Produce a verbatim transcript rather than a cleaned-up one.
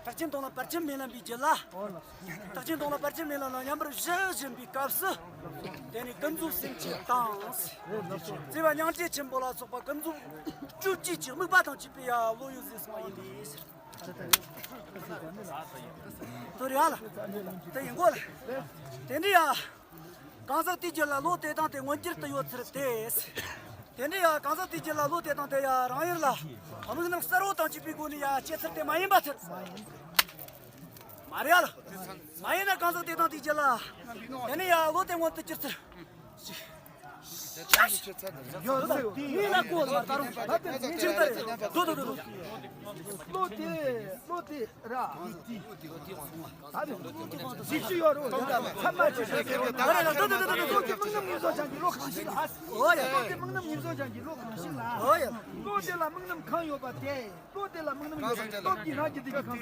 ཐེག་ཆེན་དོན་ལ་བར་ཆད་མེད་ལམ་པའི་རྒྱུད་ལ། ཐེག་ཆེན་དོན་ལ་བར་ཆད་མེད་ལམ་ལ་མཉམ་པར་བཞི་བཞིན་པའི་སྐབས་སུ། དེ་ནས་ཀུན་རྫོབ་སེམས་ཀྱི་སྟེང་། བརྩེ་བ་མྱང་འདས་ཆེན་པོ་ལ་སོགས་པ་ཀུན་རྫོབ་བཅུ་གཅིག་གི་དམིགས་པ་དང་བཅས་པའི་ཡ་བློ་ཡོད་ཟེར་གསུངས་པ་ཡིན་ཏེ། དོ་རེ་ཨ་ལ། དེ་ཡིན་གོ་ལ། དེ་འདྲའི་ཡ། གང་ཟག་དེའི་རྒྱུད་ལ་བློ་དེ་དང་དེ་མངོན་གྱུར་དུ་ཡོད་ཚུལ་ཏེ། དེ་འདྲའི་ཡ་གང་ཟག་དེའི་རྒྱུད་ལ་བློ་དེ་དང་དེ་ཡ་རང་ཡུལ་ལ་དམིགས་རྣམ་གསལ་བོ་དང་བཅས་པའི་སྒོ་ནས་ཡ་སྐྱེ་ཚུལ་དེ་མ་ཡིན་པ་ཚུལ། མ་རེད་ཨ་ལ། མ་ཡིན་ན་གང་ཟག་དེ་དང་དེའི་རྒྱུད་ལ། དེ་ནས་ཡ་བློ་དེ་མངོན་དུ་གྱུར་ཚུལ། ཡོད་ལ་དེ་ཡིན་ན་གོ་ལ་ད་རུང་ད་དེ་ཅི་ལྟར་རེད། དོ་དོ་དོ་དོ། བློ་དེ་བློ་དེ་ར། ད་དེ་ཞིབ་ཞིབ་ཡོད་རུང་ཚད་མ་ཅི་ཞིག་ད་རེད་ད་དོ་དོ་དོ་དོ། བློ་དེ་དམིགས་རྣམ་ངེས་བཟུང་ཅན་གྱི་བློ་གང་ཞིག་ལ། ཨོ་ཡ། བློ་དེ་དམིགས་རྣམ་ངེས་བཟུང་ཅན་གྱི་བློ་གང་ཞིག་ལ། ཨོ་ཡ། བློ་དེ་ལ་དམིགས་རྣམ་གང་ཡོད་པ་དེ། བློ་དེ་ལ་དམིགས་རྣམ་ཡོད་པ་སྟོབས་ཀྱིས་རང་གི་སྡིག་པའི་གང་